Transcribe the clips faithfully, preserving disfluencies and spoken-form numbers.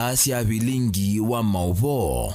Asya vilingi wa maũvoo.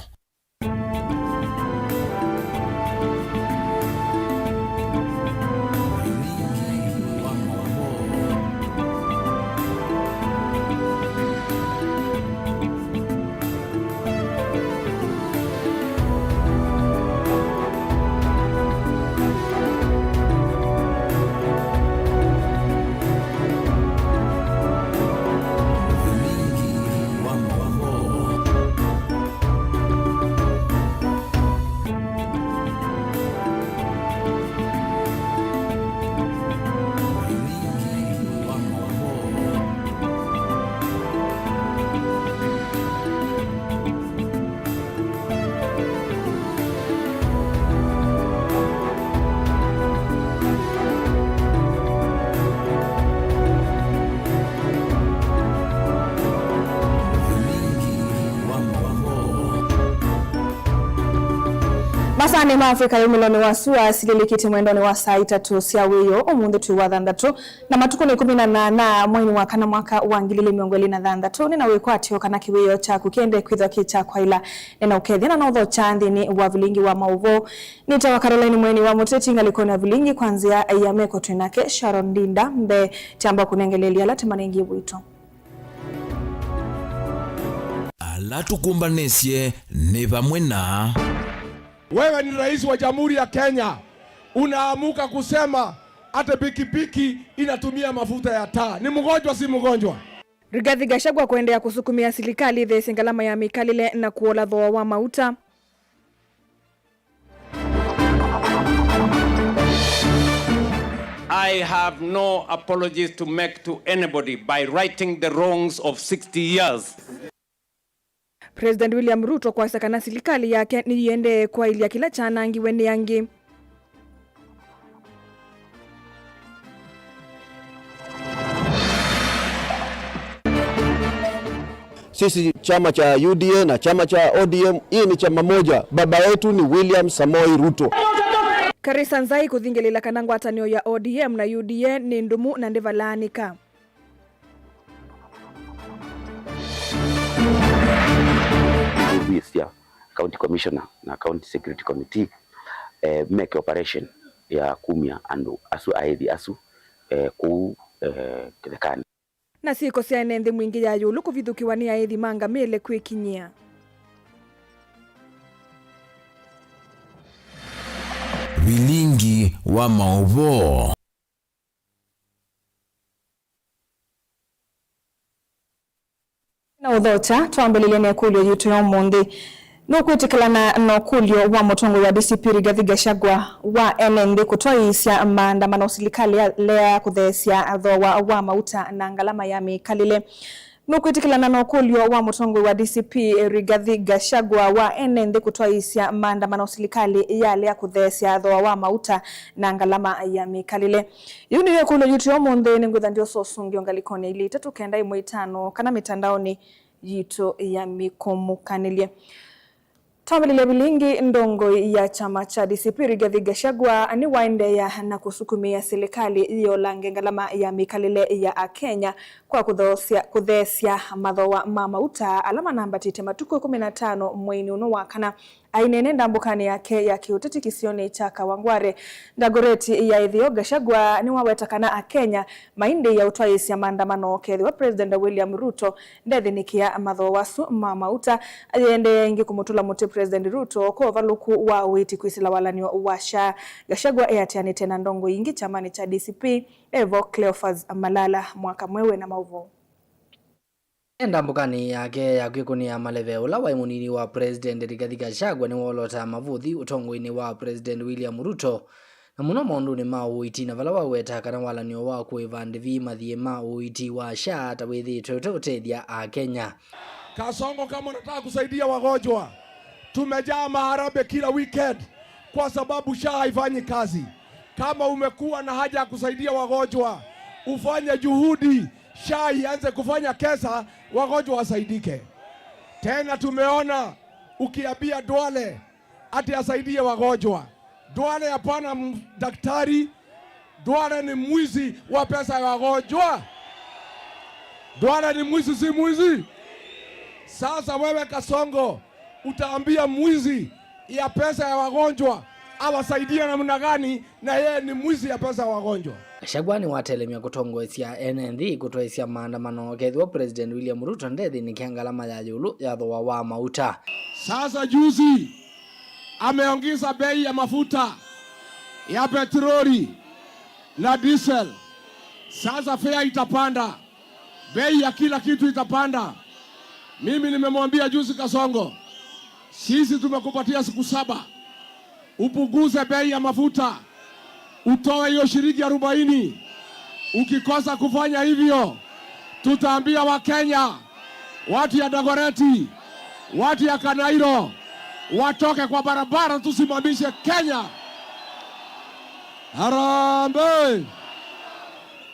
Masaanĩ ma Afrika yumĩlonĩ wa sua silĩlĩkĩte mwendonĩ wa saa itatũ sya wĩoo ũmũnthĩ twĩ wa thanthatũ. Na matukũ nĩ ĩkũmi na nana mweinĩ wa kana mwaka wa ngili ilĩ mĩongo ĩlĩ na thanthatũ, nĩ na wĩkwatyo kana kĩwĩoo kyaku kĩendee kwĩthwa kĩ kya kwaĩla. Nĩ na ũkethya na nothokya nthĩnĩ wa vilingi wa maũvoo. Nĩtawa Caroline Mweni wa Mũteti ngalĩkonĩ ya vilingi kwa nzĩa ya meko twĩ nake Sharon Ndinda. Mbee, kyamba kũnengeleelya ala tũmanengie wĩto. Ala tũkũmbanĩsye nĩ vamwe na. Wewe ni rais wa Jamhuri ya Kenya, unaamuka kusema ati pikipiki inatumia mafuta ya taa. Ni mgonjwa, si mgonjwa? Rigathi Gachagua kũendeea kũsukumĩa silikalĩ ĩtheesye ngalama ya mĩkalĩle na kũola thooa wa mauta. I have no apologies to make to anybody by righting the wrongs of sixty years. President William Ruto kwasya kana silikalĩ yake nĩyĩendee kwaĩlya kĩla kyanangiwe nĩ angĩ. Sisi chama cha U D A na chama cha O D M, hii ni chama moja. Baba yetu ni William Samoei Ruto. Karisa Nzai kũthingĩlĩĩla kana ngwatanĩo ya O D M na U D A nĩ ndũmu na ndĩvalaanĩka. Nĩtwĩsya County Commissioner na County Security Committee, eh, meke operation ya kumya andũ asu, aĩthi asu, eh, kũu, eh, kĩthekanĩ. Na syĩko sya ene nthĩ mwingĩ ya ĩũlũ kũvithũkĩwa nĩ aĩthi ma ngamĩle kwĩkinyĩa. Vilingi wa maũvoo. Na ũthokya, twambĩlĩlye na ĩkũlyo yitũ ya ũmũnthĩ. Nũkwĩtĩkĩlana na ũkũlyo wa mũtongoi wa D C P Rigathi Gachagua wa ene nthĩ kũtwaĩĩsya maandamano silikalĩ yalea kũtheesya thooa wa mauta na ngalama ya mĩkalĩle? Nũkwĩtĩkĩlana na ũkũlyo wa mũtongoi wa D C P Rigathi Gachagua wa ene nthĩ kũtwaĩĩsya maandamano silikalĩ yalea kũtheesya thooa wa mauta na ngalama ya mĩkalĩle? Yĩu nĩyo ĩkũlyo yitũ ya ũmũnthĩ. Nĩngwĩtha ndyosa ũsũngĩo ngalĩkonĩ ya ilĩ itatũ kenda ĩmwe itano kana mĩtandaonĩ yitũ ya mĩkũmũkanĩlye. Twambĩlĩlye vilingi, ndongoi ya kyama kya D C P Rigathi Gachagua nĩwaendeea na kũsukumĩa silikalĩ yĩolange ngalama ya mĩkalĩle ya Akenya kwa kũthoosya, kũtheesya mathooa ma mauta ala manambatĩte matukũ ĩkũmi na atano mweinĩ ũno wa kana. Aineena ndambũkanĩ yake ya kĩũteti kĩsionĩ kya Kawangware, Dagoretti ya ĩtheo, Gachagua nĩwaweta kana Akenya maindĩĩa ũtwaĩĩsya maandamano kethĩwa President William Ruto ndethĩnĩkĩa mathooa asu ma mauta. Ayĩendeea ĩngĩ kũmũtũla mũtĩ President Ruto kwa ũvalũku wa ũiiti kwĩsĩla walan'yo wa SHA. Gachagua eatĩanĩte na ndongoi ingĩ kyamanĩ kya D C P, evo Cleophas Malala. Mwaka mweũ na maũvoo. E ndambũkanĩ yake ya kwĩkũnĩa maleve, ũla waĩ mũnini wa President Rigathi Gachagua nĩwoolotaa mavũthi ũtongoinĩ wa President William Ruto, na mũno maũndũnĩ ma ũiiti, na vala waweta kana walan'yo wa kũĩva ndĩvi mathiĩ ma ũiiti wa SHA ta wĩthĩĩtwe ũteũtethya Akenya. Kasongo, kama unataka kusaidia wagonjwa, tumejaa maharambee kila weekend kwa sababu SHA haifanyi kazi. Kama umekuwa na haja ya kusaidia wagonjwa, ufanye juhudi SHA ianze kufanya pesa, wagonjwa wasaidike. Tena tumeona ukiambia Duale ati asaidie wagonjwa. Duale hapana m-, daktari. Duale ni mwizi wa pesa ya wagonjwa. Duale ni mwizi, si mwizi? Sasa wewe Kasongo, utaambia mwizi ya pesa ya wagonjwa awasaidie namna gani, na yeye ni mwizi ya pesa ya wagonjwa? Gachagua nĩwatelemya kũtongoesya ene nthĩ kũtwaĩsya maandamano kethĩwa President William Ruto ndethĩnĩkĩa ngalama ya ĩũlũ ya thooa wa mauta. Sasa juzi ameongeza bei ya mafuta ya petroli na diesel. Sasa fare itapanda. Bei ya kila kitu itapanda. Mimi nimemwambia juzi Kasongo, sisi tumekupatia siku saba upunguze bei ya mafuta, utoe hiyo shilingi arobaini. Ukikosa kufanya hivyo, tutaambia Wakenya, watu ya Dagoretti, watu ya Kanairo, watoke kwa barabara, tusimamishe Kenya. Harambee!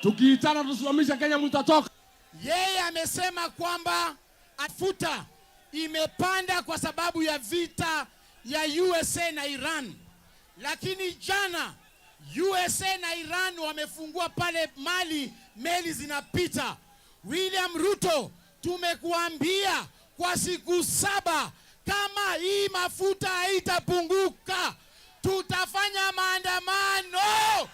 Tukiitana tusimamishe Kenya, mtatoka. Yeye amesema kwamba mafuta imepanda kwa sababu ya vita ya U S A na Iran. Lakini jana, U S A na Iran wamefungua pale mali meli zinapita. William Ruto, tumekuambia kwa siku saba, kama hii mafuta haitapunguka, tutafanya maandamano.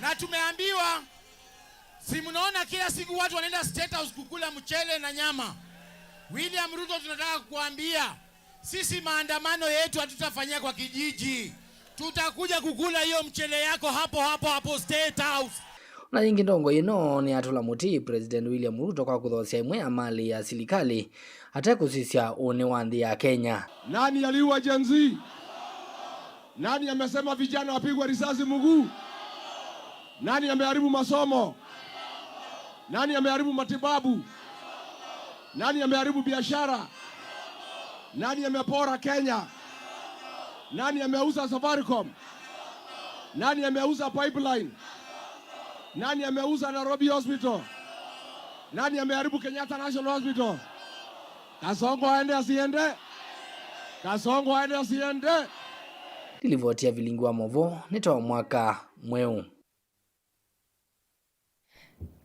Na tumeambiwa, si mnaona kila siku watu wanaenda State House kukula mchele na nyama? William Ruto, tunataka kukuambia, sisi maandamano yetu hatutafanyia kwa kijiji. Tutakuja kukula hiyo mchele yako hapo hapo hapo State House. Na yĩngĩ ndongoi ĩno nĩyatũla mũtĩ President William Ruto kwa kũthoosya ĩmwe ya malĩ ya silikalĩ atekũsisya ũnĩ wa nthĩ ya Kenya. Nani aliua Gen Z? Nani amesema vijana wapigwe risasi mguu? Nani ameharibu masomo? Nani ameharibu matibabu? Nani ameharibu biashara? Nani amepora Kenya? Nani ameuza Safaricom? Nani ameuza pipeline? Nani ameuza Nairobi Hospital? Nani ameharibu Kenyatta National Hospital? Kasongo aende asiende? Kasongo aende asiende? Nĩ livoti ya Vilingi wa Mauvoo, nĩ ta mwaka mweũ.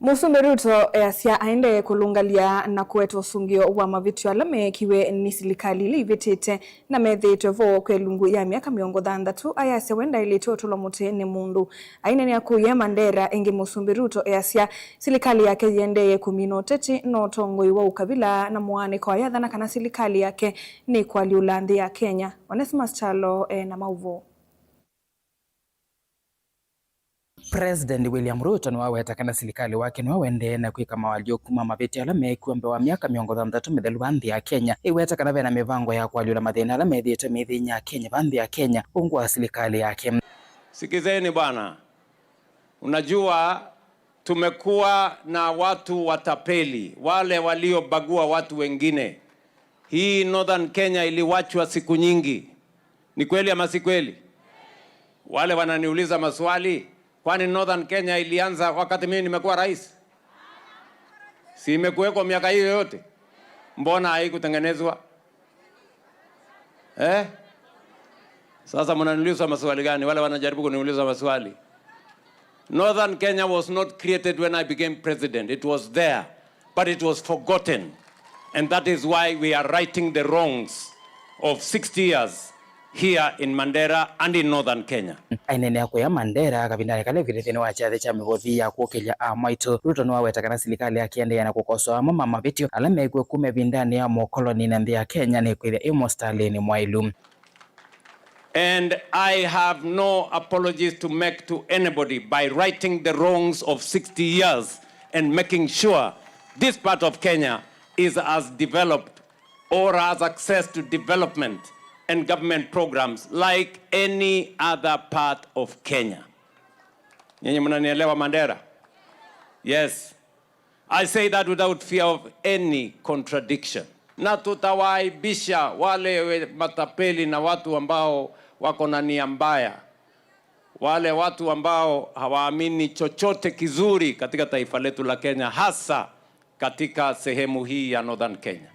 Mũsumbĩ Ruto easya aendee kũlũngalya na kũweta ũsũngĩo wa mavĩtyo ala meekiwe nĩ silikalĩ ila ivĩtĩte na methĩĩtwe vo kwa ĩlungu ya myaka mĩongo thanthatũ. Ayasya we ndaĩlĩte ũtũlwa mũtĩ nĩ mũndũ. Aineenea kũu Mandera ĩngĩ, Mũsumbĩ Ruto easya silikalĩ yake yĩendee kũmina ũteti na ũtongoi wa ũkavila na mũaanĩko. Ayathana kana silikalĩ yake nĩkũalyũla nthĩ ya Kenya. Onesmus Kyalo e na maũvoo. President William Ruto nĩwaweta kana silikalĩ wake nĩwawendee na kwĩka mawalyũku ma mavĩtyo ala meekiwe mbee wa myaka mĩongo thanthatũ mĩthelu va nthĩ ya Kenya. Ĩweta kana vena mĩvango ya kũalyũla mathĩna ala methĩĩtwe mĩthĩnĩ ya Kenya va nthĩ ya Kenya ungu wa silikalĩ yake. Sikizeni bwana, unajua tumekuwa na watu watapeli, wale waliobagua watu wengine. Hii Northern Kenya iliwachwa siku nyingi. Ni kweli ama si kweli? Wale wananiuliza maswali, kwani Northern Kenya ilianza wakati mimi nimekuwa rais? Si imekuweko miaka hiyo yote? Mbona haikutengenezwa? Eh? Sasa mnaniuliza maswali gani? Wale wanajaribu kuniuliza maswali. Northern Kenya was not created when I became president. It was there, but it was forgotten. And that is why we are righting the wrongs of sixty years here in Mandera and in Northern Kenya. Aineenea kũya Mandera kavindanĩ kala ĩvĩte nthĩnĩ wa kyathĩ kya mĩvothi ya kũkĩlya amwaitũ, Ruto nĩwaweta kana silikalĩ yake ĩendeea na kũkosoa amwe ma mavĩtyo ala meekiwe kuma ĩvindanĩ ya mũkoloni na nthĩ ya Kenya nĩkwĩthĩa ĩ mũsitalĩnĩ mwaĩlu. And I have no apologies to make to anybody by righting the wrongs of sixty years and making sure this part of Kenya is as developed or has access to development and government programs like any other part of Kenya. Nyinyi mnanielewa, Mandera? Yes. I say that without fear of any contradiction. Na tutawaaibisha wale we-, matapeli na watu ambao wako na nia mbaya, wale watu ambao hawaamini chochote kizuri katika taifa letu la Kenya, hasa katika sehemu hii ya Northern Kenya.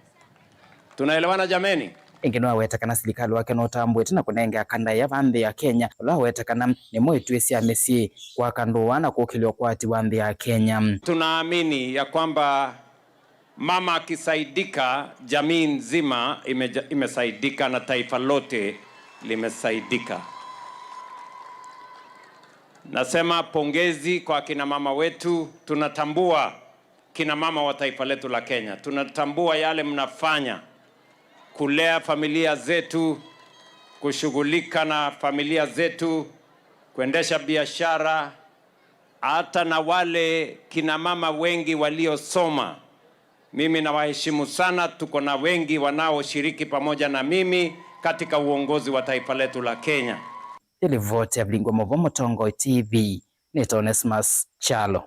Tunaelewana jameni? Ĩngĩ nĩwaweta kana silikalĩ wake nũtambũĩte na kũnengea aka ndaĩa va nthĩ ya Kenya, ũla waweta kana nĩmo ituĩ sya mĩsyĩ, kwaka ndũa na kũkĩlya ũkwati wa nthĩ ya Kenya. Tunaamini ya kwamba Mama akisaidika, jamii nzima imeja-, imesaidika na taifa lote limesaidika. Nasema pongezi kwa kina mama wetu. Tunatambua kina mama wa taifa letu la Kenya. Tunatambua yale mnafanya kulea familia zetu, kushughulika na familia zetu, kuendesha biashara, hata na wale kina mama wengi waliosoma. Mimi nawaheshimu sana, tuko na wengi wanaoshiriki pamoja na mimi katika uongozi wa taifa letu la Kenya. Ĩ livoti ya Vilingwa Mauvoo Mũtongoi T V, nĩ Onesmus Kyalo.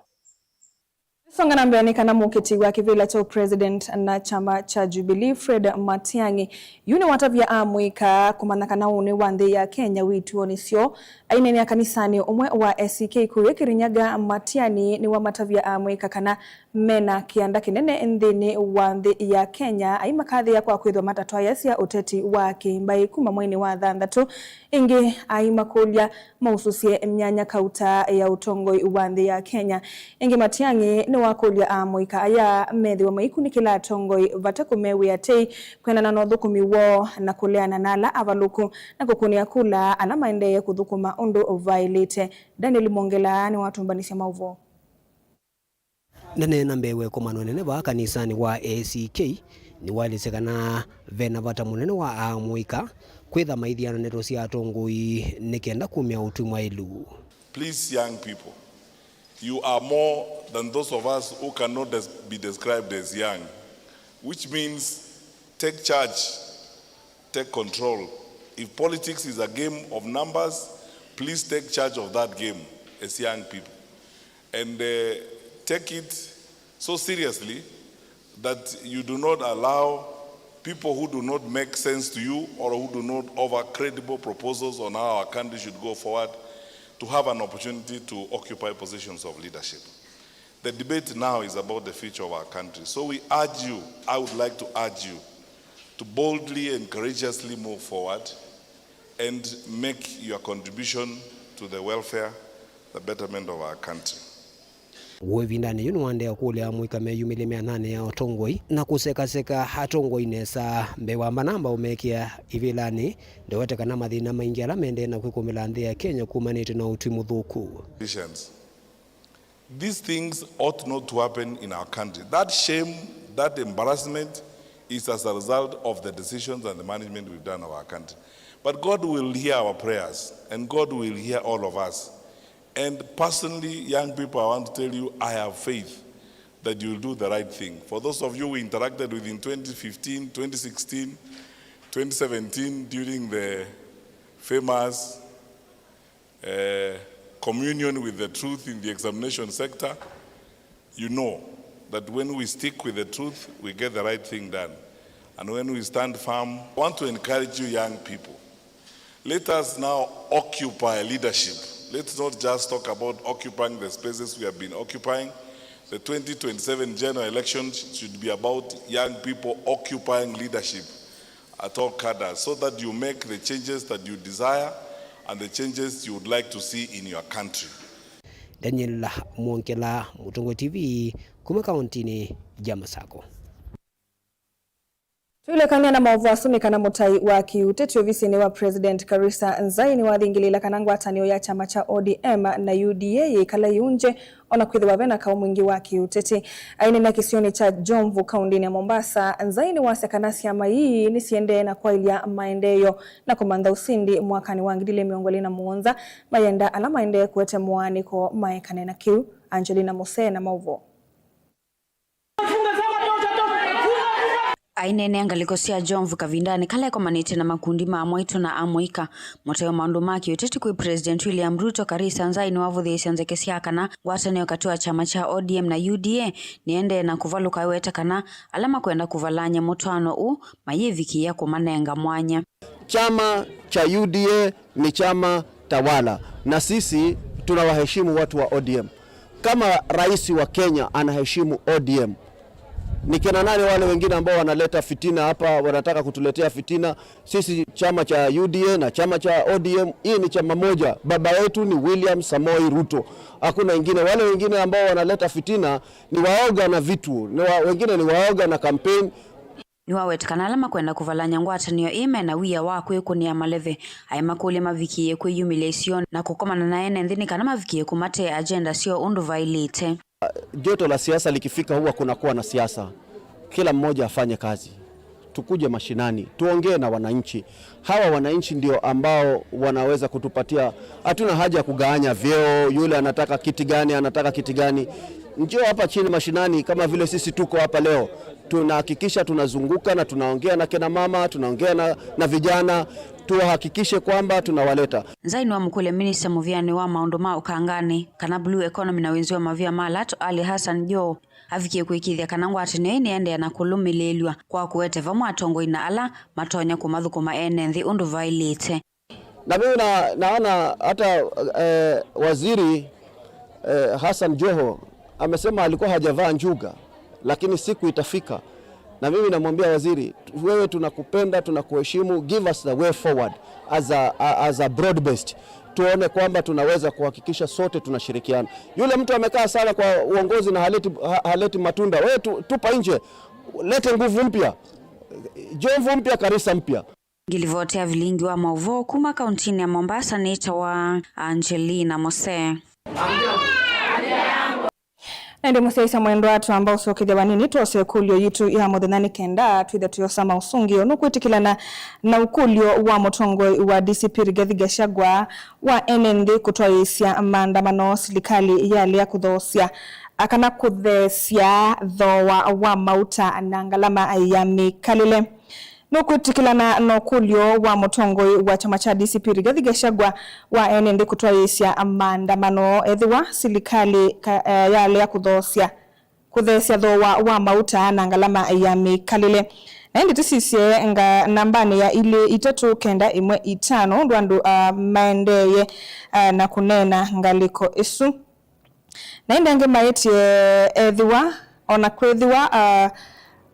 Songa na mbee nĩ kana mũkĩti wa kĩvĩla kya president na kyama kya Jubilee, Fred Matiang'i, yu nĩwatavya amũika kũmanya kana ũnĩ wa nthĩ ya Kenya wĩ ituonĩ syoo. Aineenea kanisanĩ ũmwe wa A C K kũya Kirinyaga, Matiang'i nĩwamatavya amũika kana mena kĩanda kĩnene nthĩnĩ wa nthĩ ya Kenya, aimakathĩa kwa kwĩthwa matatwaĩasya ũteti wa kĩmbaĩ kuma mweinĩ wa thanthatũ. Ĩngĩ aimakũlya mausũsye myanya kauta ya ũtongoi wa nthĩ ya Kenya. Ĩngĩ Matiang'i nĩwakũlya amũika aya methĩwe maikunĩkĩla atongoi vata kũmew'ĩa tei kwendana na ũthũkũmi woo na kũleana na ala avalũku na kũkũnĩa kula ala maendee kũthũkũma ũndũ vaĩlĩte. Daniel Mwongela nĩwatũmbanĩsya maũvoo. Ndaneena mbee wa ĩkomano ĩnene vaa kanisanĩ wa A C K, nĩwaelesye kana ve na vata mũnene wa amũika kwĩtha maithiana ndeto sya atongoi nĩ kenda kumya ũtwi mwaĩlu. Please, young people, you are more than those of us who cannot des- be described as young, which means take charge, take control. If politics is a game of numbers, please take charge of that game as young people. And uh, take it so seriously that you do not allow people who do not make sense to you or who do not offer credible proposals on how our country should go forward to have an opportunity to occupy positions of leadership. The debate now is about the future of our country. So we urge you, I would like to urge you, to boldly and courageously move forward and make your contribution to the welfare, the betterment of our country. W'o ĩvindanĩ yĩu nĩwaendee kũlya amũika meyumĩlye mĩananĩ ya ũtongoi na kũsekaseka atongoi nesa mbee wa manamba ũmekĩa ivĩlanĩ, ndewete kana mathĩna maingĩ ala maendee na kwĩkũmĩla nthĩ ya Kenya kumanĩte na ũtwi mũthũku. Politicians. These things ought not to happen in our country. That shame, that embarrassment is as a result of the decisions and the management we've done of our country. But God will hear our prayers, and God will hear all of us. And personally, young people, I want to tell you, I have faith that you will do the right thing. For those of you we interacted with in twenty fifteen, twenty sixteen, twenty seventeen, during the famous uh, communion with the truth in the examination sector, you know that when we stick with the truth, we get the right thing done. And when we stand firm, I want to encourage you, young people, let us now occupy leadership. Let's not just talk about occupying the spaces we have been occupying. The twenty twenty-seven general election should be about young people occupying leadership at all cadres so that you make the changes that you desire and the changes you would like to see in your country. Daniel Mwongela, Mũtongoi T V, kuma kauntinĩ ya Masako. Tũilekany'a na maũvoo asu nĩ kana mũtai wa kĩũteti ovisinĩ wa President Karisa Nzai nĩwathingĩlĩĩla kana ngwatanĩo ya kyama kya O D M na U D A yĩkala yĩunje, o na kwĩthĩwa ve na kaũ mwingĩ wa kĩũteti. Aineenea kĩsionĩ kya Jomvu, kaũndĩnĩ ya Mombasa, Nzai nĩwasya kana syama ii nĩsiendee na kwaĩlya maendeeo na kũmantha ũsindi mwakanĩ wa ngili ili mĩongo ĩlĩ na mũonza, mayenda ala maendee kũete mũaanĩko maekane na kĩu. Angelina Musee na maũvoo. Aineenea ngalĩko sya Jomvu kavindanĩ kala ekomanĩtye na makundi ma amwaitũ na amũika, mũtai wa maũndũ ma kĩũteti kwĩ President William Ruto, Karisa Nzai, nĩwavũthĩĩsya nzeke sya kana ngwatanĩo katĩ wa kyama kya O D M na U D A nĩendee na kũvalũka, aweta kana ala makwenda kũvalany'a mũtwaano ũũ mayĩvikĩĩa kũmanenga mwanya. Chama cha U D A ni chama tawala, na sisi tunawaheshimu watu wa O D M. Kama rais wa Kenya anaheshimu O D M, Ni kina nani wale wengine ambao wanaleta fitina hapa, wanataka kutuletea fitina? Sisi chama cha U D A na chama cha O D M, hii ni chama moja. Baba yetu ni William Samoei Ruto. Hakuna ingine. Wale wengine ambao wanaleta fitina ni waoga na vitu. Ni wa, wengine ni waoga na campaign. Nĩwaweta kana ala makwenda kũvalany'a ngwatanĩo ĩĩ mena wia wa kwĩkũnĩa maleve, aimakũlya mavikĩĩe kwĩyumĩlya isionĩ na kũkomana na ene nthĩ nĩ kana mavikĩĩe kũmatee agenda syoo ũndũ vaĩlĩte. Joto la siasa likifika huwa kunakuwa na siasa. Kila mmoja afanye kazi. Tukuje mashinani, tuongee na wananchi. Hawa wananchi ndio ambao wanaweza kutupatia, hatuna haja ya kugawanya vyeo, yule anataka kiti gani, anataka kiti gani. Njoo hapa chini mashinani kama vile sisi tuko hapa leo. Tunahakikisha tunazunguka na tunaongea na kina mama, tunaongea na, na vijana, tuwahakikishe kwamba tunawaleta. Nzai nĩwamũkũlya minista mũvĩanĩ wa maũndũ ma ũkanganĩ, kana blue economy na wĩnzi wa mavia ma lato Ali Hassan Joho avikie kũĩkĩĩthya kana ngwatanĩo ĩĩ nĩendeea na kũlũmĩlĩĩlw'a kwa kũete vamwe atongoi na ala matonya kũmathũkũma ene nthĩ ũndũ vaĩlĩte. Na mimi na, naona hata eh, waziri eh, Hassan Joho amesema alikuwa hajavaa njuga, lakini siku itafika. Na mimi namwambia waziri, wewe tunakupenda, tunakuheshimu, give us the way forward as a, a- as a broad based, tuone kwamba tunaweza kuhakikisha sote tunashirikiana. Yule mtu amekaa sana kwa uongozi na haleti, ha- haleti matunda, wewe tu, tupa nje, lete nguvu mpya, jovu mpya, karisa mpya. Ngilivoti ya vilingi wa maũvoo kuma kauntinĩ ya Mombasa nĩtawa Angelina Mose. Na ĩndĩ mũsyaĩĩsya mwendwa, twamba ũsyokethya vanini twose ĩkũlyo yitũ ya mũthenya nĩ kenda twĩthe tũyosa maũsũngĩo. Nũkwĩtĩkĩlana na ũkũlyo wa mũtongoi wa D C P Rigathi Gachagua wa ene nthĩ kũtwaĩĩsya maandamano silikalĩ yalea kũthoosya kana kũtheesya thooa wa mauta na ngalama ya mĩkalĩle? Nũkwĩtĩkĩlana na ũkũlyo wa mũtongoi wa kyama kya D C P Rigathi Gachagua wa ene nthĩ kũtwaĩĩsya maandamano ethĩwa silikalĩ ka- eh, yalea kũthoosya kũtheesya thooa wa mauta na ngalama ya mĩkalĩle? Na ĩndĩ tũsisye nga nambanĩ ya ilĩ itatũ kenda ĩmwe itano ũndũ andũ ah, maendeeye ah, na kũneena ngalĩko ĩsu. Na ĩndĩ angĩ maĩtye ethĩwa, o na kwĩthĩwa ah,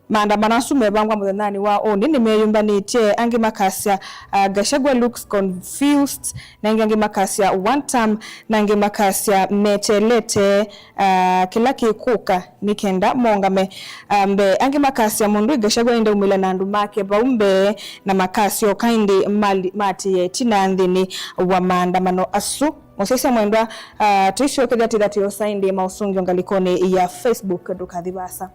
maandamano asu mevangwa mũthenyanĩ wa ũnĩ nĩmeyũmbanĩtye, angĩ makasya ah, Gachagua looks confused, na ĩngĩ angĩ makasya one term, na angĩ makasya metelete ah, kĩla kĩkũka nĩ kenda mongame ah, mbee. Angĩ makasya mũndũ Gachagua ĩndĩ aumĩle na andũ make vau mbee, na makasyoka ĩndĩ mali- maatĩĩe ĩtina nthĩnĩ wa maandamano asu. Mũsyaĩĩsya mwendwa, ah, tũisyokethya twĩtha tũyosa ĩndĩ maũsũngĩo ngalĩkonĩ ya Facebook, ndũkathi vaasa.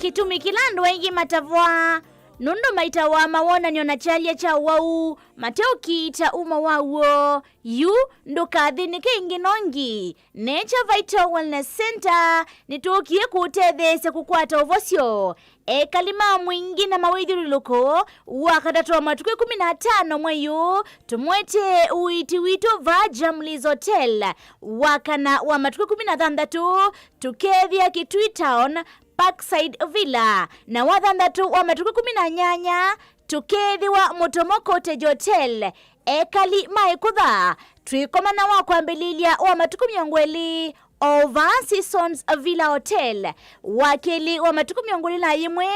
Kĩtumi kĩla andũ aingĩ matavwa nũndũ maitawaa mawonany'o na kyalya kya ũwau mateũkiita uma wa w'o. Yu ndũkathĩnĩke ĩngĩ nongi. Nature Vital Wellness Center nĩtũkie kũũtetheesya kũkwata ũvosyo. Ekali ma Mwingi na mawĩthyũlũlũko, Wakatatũ wa matukũ ĩkũmi na atano mwei ũũ, tũmwetee ũiiti witũ vaa Jamlies Hotel. Wakana wa matukũ ĩkũmi na thanthatũ, tũkethĩa Kitui Town, Parkside Villa, na wathanthatũ wa matukũ ĩkũmi na nyanya, tũkethĩwa Mũtomo Cottage Hotel. Ekali ma ĩkũtha, twĩkomana wa kwambĩlĩlya wa matukũ mĩongo ĩlĩ, o vaa Seasons Villa Hotel. Wa kelĩ wa matukũ mĩongo ĩlĩ na yĩmwe,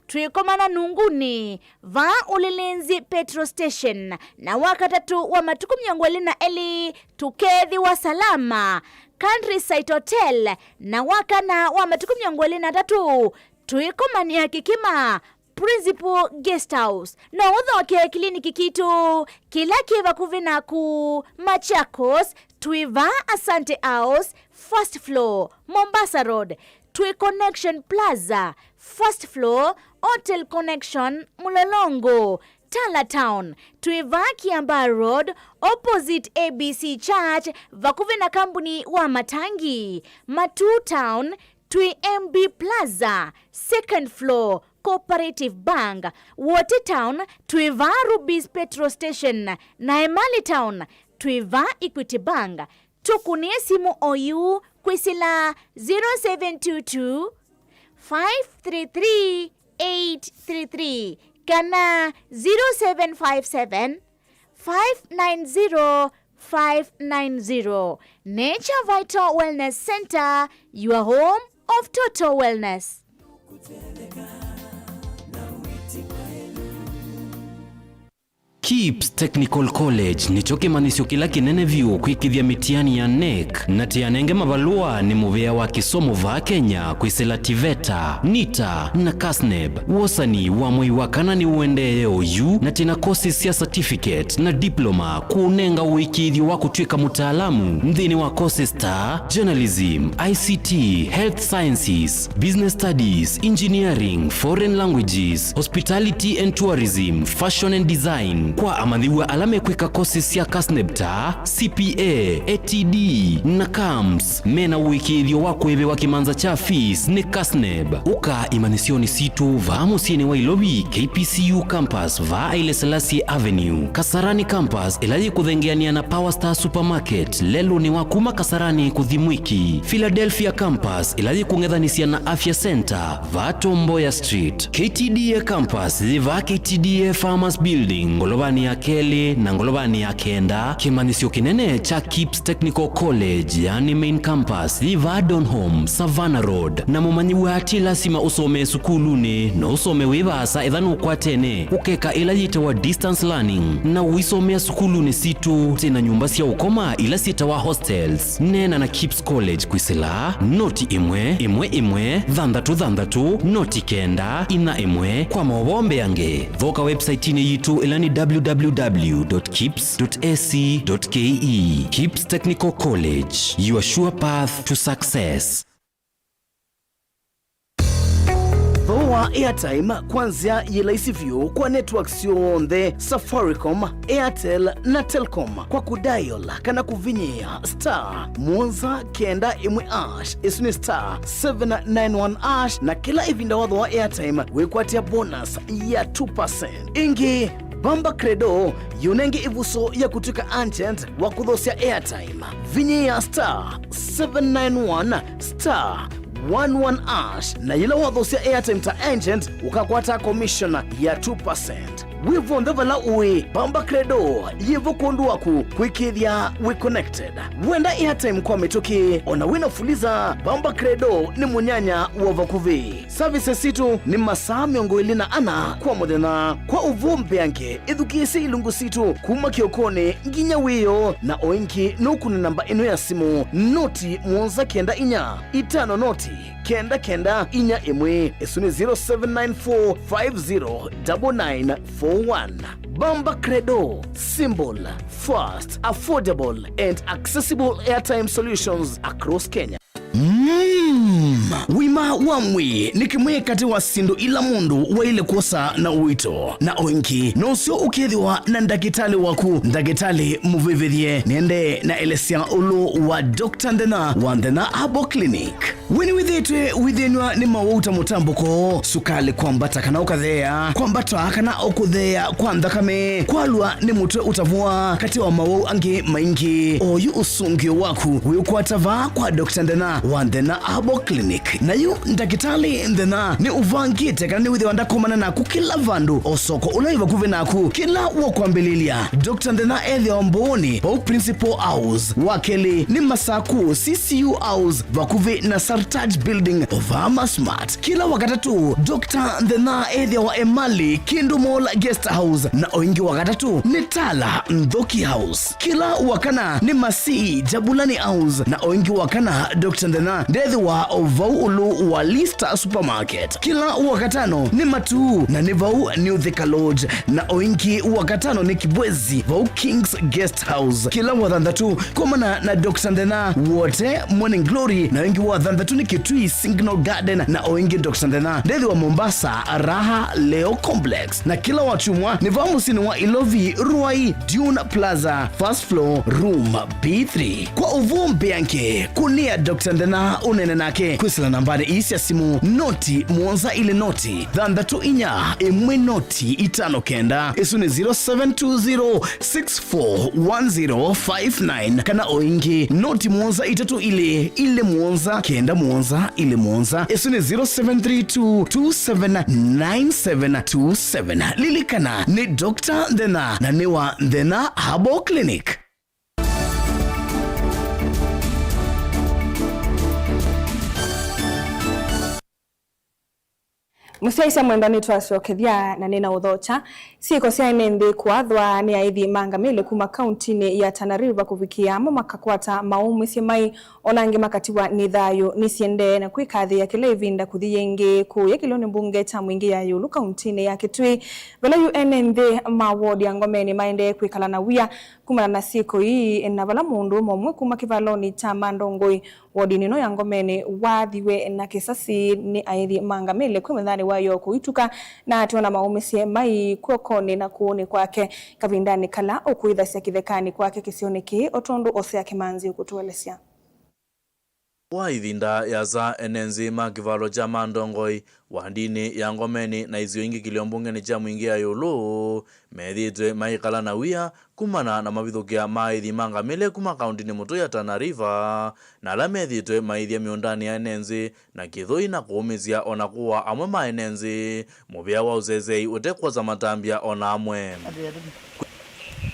twĩkomana Nunguni, vaa Ulilinzi Petrol Station. Na wa katatũ wa matukũ mĩongo ĩlĩ na elĩ, tũkethĩwa Salama Countryside Hotel. Na wa kana wa matukũ mĩongo ĩlĩ na atatũ, twĩkomanĩa Kĩkĩma Principal Guest House. No ũthokee kiliniki kitũ kĩla kĩ vakuvĩ naku Machakos, twĩ vaa Asante House, first floor, Mombasa Road, twĩ Connection Plaza, first floor, Hotel Connection, Mlolongo, Tala Town, twĩ vaa Kiambaa Road, opposite A B C Church, vakuvĩ na kambuni wa matangi, Matuu Town, twĩ M B Plaza, second floor, Cooperative Bank, Wote Town, twĩ vaa Rubis Petrol Station, na Emali Town, twĩ vaa Equity Bank. Tũkũnĩe simũ oyu kwĩsĩla zero seven two two, five three three, eight three three, kana zero seven five seven, five nine zero, five nine zero. Nature Vital Wellness Center, your home of total wellness. KIPS Technical College nĩkyo kĩmanyĩsyo kĩla kĩnene vyũ kwĩkĩthya mĩtiani ya NEC na tĩ anenge mavalũa nĩ mũvĩa wa kĩsomo vaa Kenya kwĩsĩla TVETA, NITA na KASNEB. Wosani wa mwei wa kana nĩũendee oyu, na twĩ na courses sya certificate na diploma kũũnenga ũĩkĩĩthyo wa kũtw'ĩka mũtaalamu nthĩnĩ wa courses ta journalism, I C T, health sciences, business studies, engineering, foreign languages, hospitality and tourism, fashion and design. Kwa amanyĩw'a ala mekwĩka courses sya KASNEB ta C P A, A T D na CAMS, mena ũĩkĩĩthyo wa kũĩvĩwa kĩmanza kya fees nĩ KASNEB. Ũka imanyĩsyonĩ sitũ vaa mũsyĩnĩ wa Ilovi, K P C U campus, vaa Haile Selassie Avenue, Kasarani campus, ĩla yĩkũthengeanĩa na Power Star Supermarket, lelũnĩ wa kuma Kasarani kũthi Mwiki, Philadelphia campus, ĩla yĩkũng'ethanĩsya na Afya Center, vaa Tom Mboya Street, K T D A campus, yĩ vaa K T D A Farmers Building, ngolovanĩ ya kelĩ na ngolovanĩ ya kenda. Kĩmanyĩsyo kĩnene kya KIPS Technical College, yani main campus, yĩ vaa Donholm, Savannah Road. Na mũmanyĩw'a ti lasima ũsomee sukulunĩ, no ũsome wĩ vaasa etha nũkwatene ũkeka ĩla yĩtawa distance learning, na ũisomea sukulunĩ sitũ. Twĩ na nyũmba sya ũkoma ila syĩtawa hostels. Neena na KIPS College kwĩsĩla noti ĩmwe ĩmwe ĩmwe thanthatũ thanthatũ noti kenda inya ĩmwe. Kwa maũvoo mbeange, thoka website-inĩ yitũ ĩla nĩ www dot kips dot ac dot ke. KIPS Technical College, your sure path to success. Thooa airtime kwa nzĩa yĩ laisi vyũ kwa networks syonthe, Safaricom, Airtel na Telcom, kwa kũdial kana kũvinyĩĩa star mũonza kenda ĩmwe hash, ĩsu nĩ star seven nine one hash, na kĩla ĩvinda wathooa airtime wĩkwatĩa bonus ya two percent. Ĩngĩ, Bamba Credo yĩũnenge ĩvuso ya kũtw'ĩka agent wa kũthoosya airtime. Vinyĩĩa star seven nine one star one one hash, na yĩla wathoosya airtime ta agent, ũkakwata commission ya two percent. Wĩ vonthe vala ũĩ, Bamba Credo yĩ vo kwondũ waku kwĩkĩĩthya wĩ connected. Wenda airtime kwa mĩtũkĩ, o na wĩ na Fuliza, Bamba Credo nĩ mũnyanya wa vakuvĩ. Services sitũ nĩ masaa mĩongo ĩlĩ na ana kwa mũthenya. Kwa ũvoo mbeange, ĩthukĩĩsye ilungu sitũ kuma kĩokonĩ nginya wĩoo, na o ĩngĩ nũkũne namba ĩno ya simũ, noti mũonza kenda inya itano noti kenda kenda inya ĩmwe. Ĩsu nĩ zero seven nine four five zero double nine four one. Bamba Credo, simple, fast, affordable and accessible airtime solutions across Kenya. Mm. Wima wa mwĩĩ nĩ kĩmwe katĩ wa syĩndũ ila mũndũ waĩle kwosa na ũito, na o ĩngĩ no ũseo ũkethĩwa na ndakĩtalĩ waku, ndakĩtalĩ mũvĩvĩthye. Nĩendee na elesya ũlũ wa Doctor Nthena wa Nthena Herbal Clinic. We nĩwĩthĩĩtwe wĩthĩnw'a nĩ mawau ta mũtambũko, sukalĩ kwambata kana ũkatheea, kwambata kana o kũtheea kwa nthakame, kwalw'a nĩ mũtwe ũtavũa, katĩ wa mawau angĩ maingĩ? Oyu ũsũngĩo waku wĩũkwata vaa kwa Doctor Nthena wa Nthena Herbal Clinic. Na yu ndakĩtalĩ Nthena nĩ ũvangĩte kana nĩwĩthĩwa ndakomana naku kĩla vandũ, o soko ũla wĩ vakuvĩ naku, kĩla wũkwambĩlĩlya. Doctor Nthena ethĩawa Mbooni, vau Principal House. Wa kelĩ nĩ Masaku, C C U House, vakuvĩ na Sartaj Building, o vaa Masmart. Kĩla Wakatatũ, Doctor Nthena ethĩawa Emali, Kindu Mall Guest House, na o ĩngĩ Wakatatũ nĩ Tala, Nthoki House. Kĩla Wakana nĩ Masii, Jabulani House, na o ĩngĩ Wakana, Doctor Nthena ndethĩwa o vau ũlũ wa Lista Supermarket. Kĩla Wakatano nĩ Matuu, na nĩ vau New Thika Lodge, na o ĩngĩ Wakatano nĩ Kibwezi, vau King's Guest House. Kĩla Wathanthatũ, komana na Doctor Nthena Wote Morning Glory, na o ĩngĩ Wathanthatũ nĩ Kitui Signal Garden, na o ĩngĩ Doctor Nthena ndethĩwa Mombasa, Raha Leo Complex. Na kĩla Wakyumwa nĩ vaa mũsyĩnĩ wa Ilovi, Ruai, Dune Plaza, first floor, room B three. Kwa ũvoo mbeange, kũnĩa Doctor Nthena ũneene nake. Ke kwĩsĩla nambanĩ ii sya simũ, noti mũonza ilĩ noti thanthatũ inya ĩmwe noti itano kenda, ĩsu nĩ zero seven two zero six four one zero five nine, kana o ĩngĩ, noti mũonza itatũ ilĩ ilĩ mũonza kenda mũonza ilĩ mũonza, ĩsu nĩ zero seven three two two seven nine seven two seven. Lilikana, nĩ Doctor Nthena na nĩ wa Nthena Herbal Clinic. Mũsyaĩĩsya mwendwa, nĩtwasyokethya na nĩna ũthokya. Syĩko sya ene nthĩ kũathwa nĩ aĩthi ma ngamĩle kuma kauntinĩ ya Tana River kũvikĩa amwe makakwata maũmĩsye mai, ona angĩ makatiwa nĩ thayũ. Nĩsiendee na kwĩkathĩĩa kĩla ĩvinda kũthi yĩngĩ kũũya kĩlĩonĩ mbunge kya Mwingĩ ya ĩũlũ kauntinĩ ya Kitui, vala yu ene nthĩ ma ward ya Ngomeni maendee kwĩkala na wia kumana na syĩko ii, na vala mũndũũme ũmwe kuma kĩvalonĩ kya Mandongoi wodinĩ ĩno ya Ngomeni waathiwe na kĩsasi nĩ aĩthi ma ngamĩle kwĩ mũthanĩ wayo kũituka, na atwona maũmĩsye mai kw'okonĩ na kũũnĩ kwake kavindanĩ kala ũkũĩthasya kĩthekanĩ kwake kĩsionĩ kĩĩ, o tondũ Osea Kĩmanzi ũkũtũelesya. Kwa ĩvinda yĩasa, ene nthĩ ma kĩvalo kya Mandongoi, wandinĩ ya Ngomeni na isio ingĩ kĩlĩo mbungenĩ kya Mwingĩ ya ĩũlũ, methĩĩtwe maikala na wia kumana na mavithũkĩa ma aĩthi ma ngamĩle kuma kauntinĩ mũtũi ya Tana River, na ala methĩĩtwe maithya mĩũndanĩ ya ene nthĩ na kĩthũi na kũũmĩsya o na kũũa amwe ma ene nthĩ, mũvĩa wa ũseseei ũte kwosa matambya o na amwe.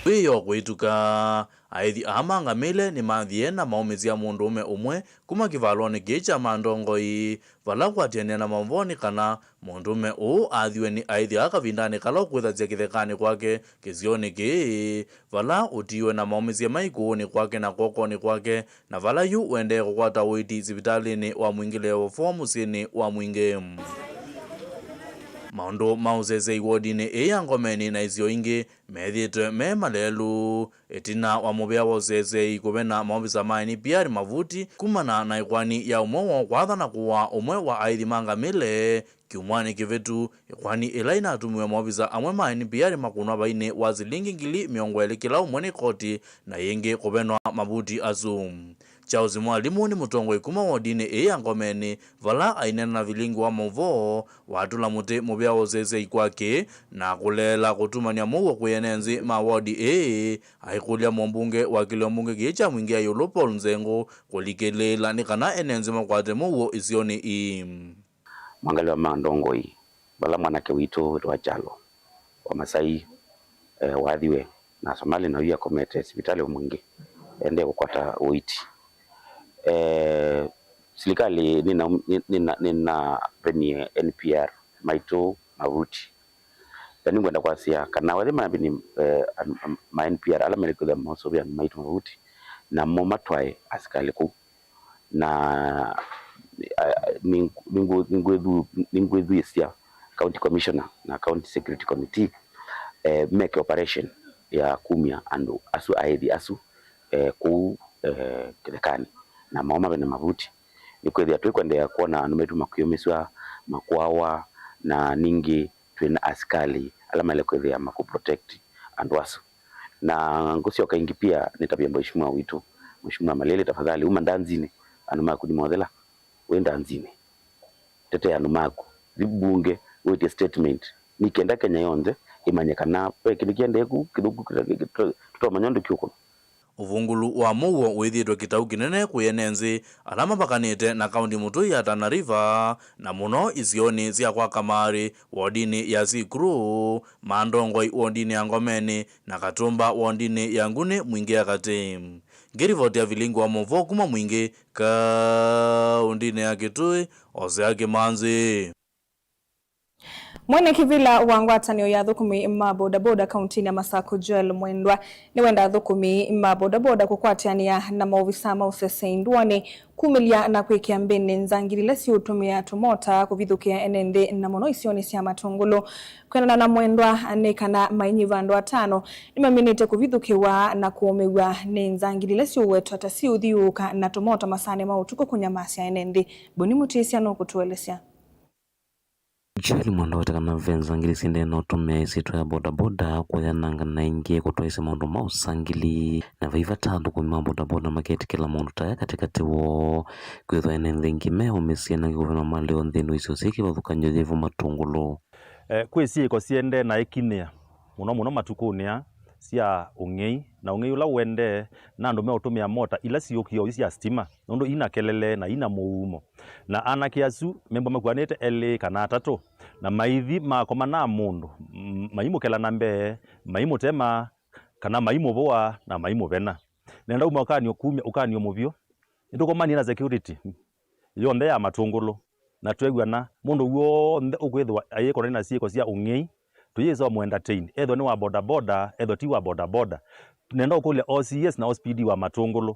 Kwĩyo kũituka, aĩthi aa ma ngamĩle nĩmathie na maũmĩsya mũndũũme ũmwe kuma kĩvalonĩ kĩĩ kya Mandongoi, vala kũatĩanĩa na maũvoo nĩ kana mũndũũme ũũ aathiwe nĩ aĩthi aa kavindanĩ kala ũkwĩthasya kĩthekanĩ kwake kĩsionĩ kĩĩ, vala ũtiiwe na maũmĩsye mai kũũnĩ kwake na kw'okonĩ kwake, na vala yu ũendee kũkwata ũiiti sivitalĩnĩ wa Mwingĩ Level four mũsyĩnĩ wa Mwingĩ. Maũndũ ma ũseseei wodinĩ ĩĩ ya Ngomeni na isio ingĩ methĩĩtwe me malelu ĩtina wa mũvĩa wa ũseseei kũvena maovisa ma N P R mavuti kumana na ĩkoani ya ũmwe woo kwatha na kũũa ũmwe wa aĩthi ma ngamĩle kyumwanĩ kĩvĩtu, ĩkoani ĩla ĩnatũmiwe maovisa amwe ma N P R makũnwa vainĩ wa silingi ngili mĩongo ĩlĩ kĩla ũmwe nĩ koti na yĩngĩ kũvenwa mavuti asu. Charles Mwalimu nĩ mũtongoi kuma wodinĩ ĩĩ ya Ngomeni, vala aineena na vilingi wa maũvoo, watũla mũtĩ mũvĩa wa ũseseei kwake na kũleela kũtumany'a mũuo kwĩ ene nthĩ ma wodi ĩĩ, aikũlya mũmbunge wa kĩlĩo mbunge kĩĩ kya Mwingĩ ya ĩũlũ Paul Nzengũ kũlikĩlĩĩla nĩ kana ene nthĩ makwate mũuo isionĩ ii. Mwangalĩwa ma ndongoi, vala mwanake witũ wĩtawa Kyalo wa Masai, eh, wathiwe na Somali na yu akomete sivitalĩ wa Mwingĩ, endee kũkwata ũiiti. Eh, silikalĩ nĩna, nĩna, nĩnavenie N P R maitũ mavuti. Na nĩngwenda kwasya kana wathi mavenie, eh, an-, an-, ma N P R ala mele kwĩthĩa maũsũvĩa andũ maitũ mavuti, namo matwae asikalĩ kũu. Na, ah, nĩngũ-, nĩngũ-, nĩngwĩthu-, nĩngwĩthuĩsya County Commissioner na County Security Committee, eh, meke operation ya kumya andũ asu, aĩthi asu, eh, kũu, eh, kĩthekanĩ, na mao mave na mavuti. Nĩkwĩthĩa twĩkwendeea kwona andũ maitũ makĩũmĩsw'a, makũawa, na ningĩ twĩ na asikalĩ ala maĩle kwĩthĩa makũ protect andũ asu. Na ngũsyoka ĩngĩ pia nĩtavye Mheshimiwa witũ, Mheshimiwa Malili, tafadhali uma ndanzinĩ, andũ maku nĩmothela wĩ ndanzinĩ. Tetea andũ maku. Thi mbunge, wĩtye statement. Nĩ kenda Kenya yonthe ĩmanye kana ve kĩndũ kĩendee ku kĩthũku, tũtomanya ũndũ kĩũkũna. Ũvungũlu wa mũuo wĩthĩĩtwe kĩtau kĩnene kwĩ ene nthĩ ala mavakanĩte na kaunti mũtũi ya Tana River, na mũno isionĩ sya kwa Kamarĩ, wodinĩ ya Sikuru, Mandongoi wodinĩ ya Ngomeni, na Katumba wodinĩ ya Nguni Mwingĩ ya Katĩ. Ngĩrivoti ya vilingi wa mũvoo kuma Mwingĩ, kauntinĩ ya Kitui, Osea Kĩmanzi. Mwene kĩvĩla wa ngwatanĩo ya athũkũmi ma bodaboda kauntinĩ ya Masakũ, Joel Mwendwa, nĩwenda athũkũmi ma bodaboda kũkwatĩanĩa na maovisa ma ũseseĩ ndũanĩ kumĩlya na kwĩkĩa mbĩnĩ nzangili ila siũtũmĩa tũmota kũvithũkĩa ene nthĩ, na mũno isionĩ sya Matũngũlũ. Kwĩanana na Mwendwa, nĩ kana mainyiva andũ atano nĩmaminĩte kũvithũkĩwa na kũũmĩw'a nĩ nzangili ila siũwetwa ta siũthiũũka na tũmota masaanĩ ma ũtukũ kũnyamasya ene nthĩ. Boni Mũtĩsya nũkũtũelesya. Joel Mwenda weta kana ve nzangili syendee na ũtũmĩa ĩsyĩtwa ya bodaboda kũyanangana ĩngĩ kũtwaĩsya maũndũ ma ũsangili, na vai vata athũkũmi ma bodaboda maketĩkĩla maũndũ ta aya katĩkatĩ woo, kwĩthwa ene nthĩ ĩngĩ meũmĩsye na kĩkũvĩno maleo nthĩnĩ wa isio syĩ kĩvathũkany'o yĩvo Matũngũlũ. Eh, kwĩ syĩko syendee na ĩkinĩa mũno mũno matukũnĩ aa sya ũng'ei, na ũng'ei ũla ũendee na andũ meũtũmĩa mota ila siũkĩe oyu sya sitima, nũndũ ina kelele na ina mũumo. Na anake asu membwa makuanĩte elĩ kana atatũ, na maithi makoma na mũndũ, m-, maimũkela na mbee, maimũtema, kana maimũvũa, na maimũvena. Nenda uma ũkanio kumya, ũkanio mũvyũ. Nĩtũkomanie na security yonthe ya Matũngũlũ, na twew'ana mũndũ w'onthe ũkwĩthĩwa ayĩkona na syĩko sya ũng'ei, tũyĩsa ũmũ entertain, ethwa nĩ wa bodaboda, ethwa ti wa bodaboda. Nenda ũkũlya O C S na O C P D wa Matũngũlũ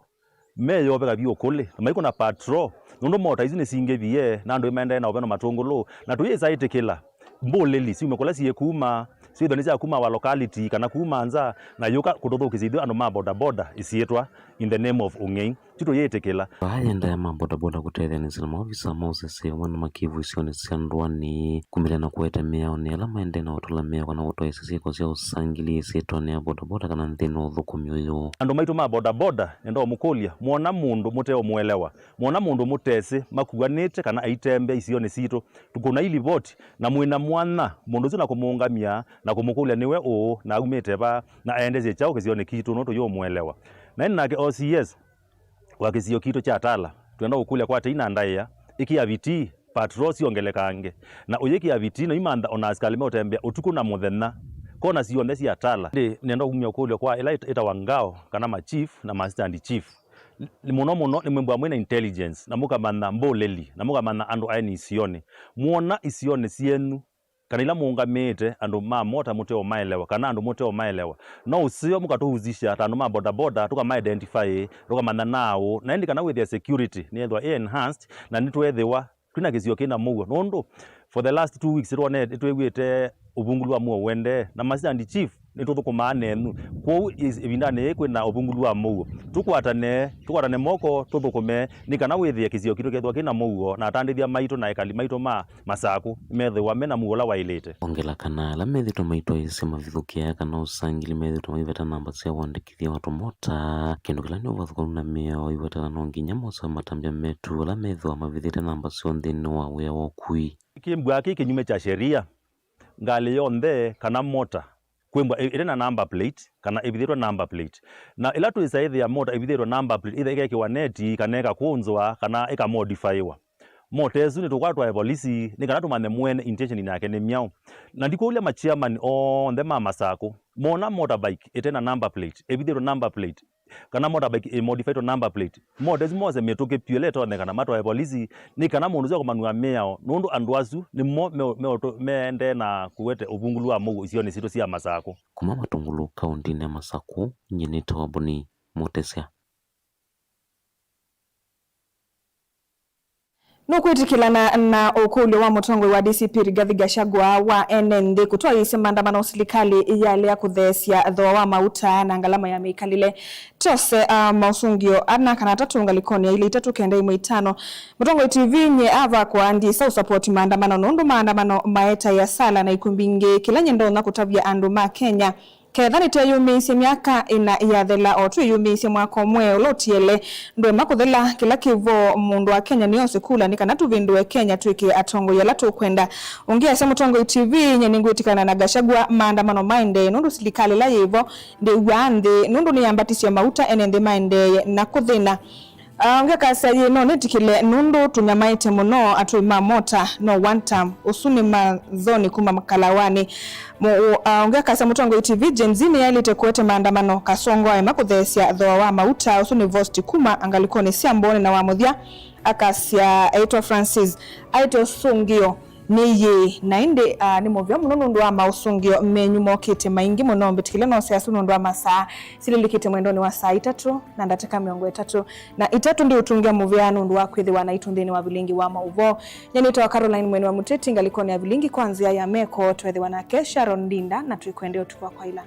meyoveka vyũ kũlĩ, na maikũna patrol, nũndũ mota isu nĩsingĩvie, na andũ maendee na ũveno Matũngũlũ, na tũyĩsa ĩtĩkĩla mbũlĩli syume kũla syĩkuma, syĩthwa nĩ sya kuma wa locality kana kuma nza, na yũka kũtũthũkĩsya ithyĩ andũ ma bodaboda ĩsyĩtwa in the name of ũng'ei. Ti tũyĩtĩkĩla. Vaa yendaa ma bodaboda kũtetheanĩsya na maovisa ma ũsesei amwe na makĩvu isionĩ sya ndũanĩ, kumĩlya na kũete mĩao nĩ ala maendee na ũtũla mĩao kana kũtwaĩsya syĩko sya ũsangili ĩsyĩtwanĩ ya bodaboda kana nthĩnĩ wa ũthũkũmi ũyũ. Andũ maitũ ma bodaboda, nenda ũmũkũlya, mwona mũndũ mũteũmũelewa, mwona mũndũ mũtesĩ makuanĩte kana aitembea isionĩ sitũ, tũkũnai livoti, na mwĩna mwanya mũndũ ũsu na kũmũũngamya na kũmũkũlya nĩwe ũũ na aumĩte va na aendesye kyaũ kĩsionĩ kitũ, no tũyũmũelewa. Na ĩndĩ nake O C S wa kĩsio kitũ kya Tala, twenda ũkũlya kwa tei na ndaĩa, ĩkĩa vitii, patrol syongelekange, na ũyĩkĩa vitii no imantha ona asikalĩ meũtembea ũtukũ na mũthenya, kona syonthe sya Tala. Ĩndĩ nenda umya ũkũlyo kwa ĩla ĩt-, ĩtawa ngao kana ma chief na ma assistant chief. Nĩ mũno mũno nĩmwĩmbwa mwĩna intelligence, na mũkamantha mbũlĩli, na mũkamantha andũ aeni isionĩ. Mwona isionĩ syenyu, kana ila mũũngamĩĩte andũ ma mota mũteũmaelewa, kana andũ mũteũmaelewa, no ũseo mũkatũhusisha ta andũ ma bodaboda, tũkama identify, tũkamantha naaũ, na ĩndĩ kana wĩthĩa security nĩyethwa ĩ enhanced, na nĩtweethĩwa twĩna kĩsio kĩna mũuo, nũndũ for the last two weeks nĩtwone-, nĩtwĩw'ĩte ũvungũlu wa mũuo ũendee, na ma assistant chief nĩtũthũkũmaa nenyu. Kwoou ĩs-, ĩvindanĩ yĩĩ kwĩna ũvungũlu wa mũuo, tũkwatane, tũkwatane moko, tũthũkũme nĩ kana wĩthĩe kĩsio kitũ kethĩwa kĩna mũuo, na atandĩthya maitũ na ekali maitũ ma Masakũ methĩwa mena mũuo ũla waĩlĩte. Ongela kana ala methĩtwe maitwaĩĩsya mavithũkĩaa kana ũsangili methĩtwe maiveta namba sya ũandĩkĩthya wa tũmota, kĩndũ kĩla nĩ ũvathũkanu na mĩao ĩvatana no nginya mose matambya metu ala methĩwa mavithĩte namba syoo nthĩnĩ wa wĩa wa ũkui. Kĩmbwaa kĩ kĩnyume kya sheria, ngalĩ yonthe kana mota kwĩmbwa ĩ-, ĩte na number plate kana ĩvithĩtwe number plate. Na ĩla twĩsa ĩthĩa mota ĩvithĩtwe number plate, either ĩkekĩwa neti kana ĩkakũnzwa kana ĩkamodifaiwa. Mota ĩsu nĩtũkwatwae volisi nĩ kana tũmanye mwene intention yake nĩ myaũ. Na ndikũlya ma chairman onthe ma Masakũ, mona motorbike ĩte na number plate, ĩvithĩtwe number plate, kana motorbike ĩ modified number plate, mota ĩsu mose mĩtũkĩ pyũ ĩla ĩtonyekana matwae volisi, nĩ kana mũndũ ũsu akomanw'a mĩao, nũndũ andũ asu nĩmo me-, me-, meendee na kũete ũvungũlu wa mũuo isionĩ sitũ sya Masakũ. Kuma Matũngũlũ, kaũntĩnĩ ya Masakũ, nyie nĩtawa Boni Mũtesya. Nũkwĩtĩkĩlana na ũkũlyo wa mũtongoi wa D C P Rigathi Gachagua wa ene nthĩ kũtwaĩĩsya maandamano silikalĩ yalea kũtheesya thooa wa mauta na ngalama ya mĩkalĩle? Tose, ah, maũsũngĩo ana kana atatũ ngalĩkonĩ ya ilĩ itatũ kenda ĩmwe itano. Mũtongoi T V nye avakwa ndisa ũsapoti maandamano nũndũ maandamano maetae asala na ikw'ũ mbingĩ. Kĩla nye ndonya kũtavya andũ ma Kenya, ketha nĩtweyũmĩĩsye myaka ĩna yathela, o twĩyũmĩĩsye mwaka ũmwe ũla ũtiele ndwema kũthela. Kĩla kĩvo mũndũ wa Kenya nĩose kula nĩ kana tũvĩndũe Kenya twĩkĩe atongoi ala tũkwenda. Ũngĩ asya mũtongoi T V, nye nĩngwĩtĩkana na Gachagua, maandamano maendee nũndũ silikalĩ ĩla yĩvo ndĩw'aa nthĩ nũndũ nĩyambatisye mauta, ene nthĩ maendee na kũthĩna. Ah, ũngĩ akasya, yĩ no nĩtĩkĩle nũndũ tũnyamaĩte mũno, atũi ma mota no one term, ũsu nĩ mathoni kuma makalawanĩ. Mũ-, ũ-, ah, ũngĩ akasya, mũtongoi T V, Gen Z nĩyaĩlĩte kũete maandamano, Kasongo aema kũtheesya thooa wa mauta, ũsu nĩ Vosti kuma ngalĩkonĩ sya Mboni. Na wa mũthya akasya, aitwa Francis, aĩte ũsũngĩo nĩ yĩĩ, na ĩndĩ, ah, nĩ mũvea mũno nũndũ wa maũsũngĩo menyu mokĩte maingĩ mũno. Mbĩtĩkĩle nose asu nũndũ wa masaa sililikĩte mwendonĩ wa saa itatũ na ndatĩka mĩongo ĩtatũ na itatũ. Ndiũtũngĩa mũvea nũndũ wa kwĩthĩwa naitũ nthĩnĩ wa vilingi wa maũvoo. Nye nĩtawa Caroline Mweni wa Mũteti, ngalĩkonĩ ya vilingi kwa nzĩa ya meko, twethĩwa nake Sharon Ndinda, na twĩkwendea ũtukũ wa kwaĩla.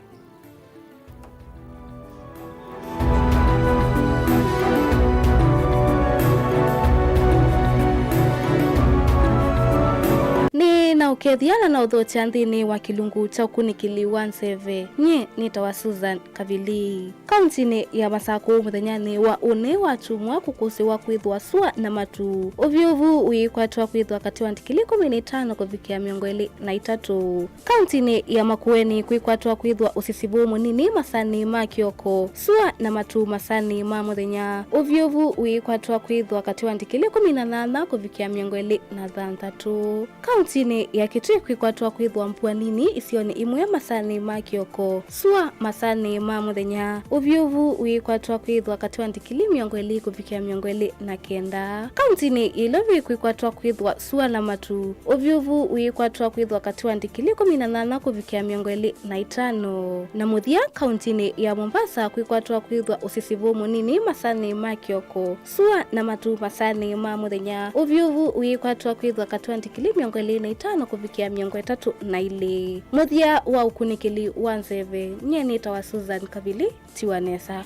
Nĩ na Kethĩa na na ũthokya nthĩnĩ wa kĩlungu kya ũkunĩkĩli wa nzeve. Nyie nĩtawa Susan Kavili. Kauntinĩ ya Masakũ, mũthenyanĩ wa ũnĩ wa kyumwa kũkũsĩwa kwĩthwa sua na matu. Ũvyũvu wĩkwatwa kwĩthwa katĩ wa ndikili ikũmi na itano kũvikĩa mĩongo ĩlĩ na itatũ. Kauntinĩ ya Makueni kwĩkwatwa kwĩthwa ũsisivũ mũnini masanĩ ma kĩoko, sua na matu masanĩ ma mũthenya. Ũvyũvu wĩkwatwa kwĩthwa katĩ wa ndikili ikũmi na nyanya kũvikĩa mĩongo ĩlĩ na thanthatũ. Kauntinĩ ya Kitui kwĩkwatwa kwĩthwa mbua nini isionĩ imwe masanĩ ma kĩoko, sua masanĩ ma mũthenya. Ũvyũvu wĩkwatwa kwĩthwa katĩ wa ndikili mĩongo ĩlĩ kũvikĩa mĩongo ĩlĩ na kenda. Kauntinĩ ya Ilovi kwĩkwatwa kwĩthwa sua na matu. Ũvyũvu wĩkwatwa kwĩthwa katĩ wa ndikili ikũmi na nyanya kũvikĩa mĩongo ĩlĩ na itano. Na mũthya, kauntinĩ ya Mombasa kwĩkwatwa kwĩthwa ũsisivũ mũnini masanĩ ma kĩoko, sua na matu masanĩ ma mũthenya. Ũvyũvu wĩkwatwa kwĩthwa katĩ wa ndikili mĩongo ĩlĩ na itano kũvikĩa mĩongo ĩtatũ na ilĩ. Mũthya wa ũkunĩkĩli wa nzeve, nyie nĩtawa Susan Kavili. Tiwa nesa.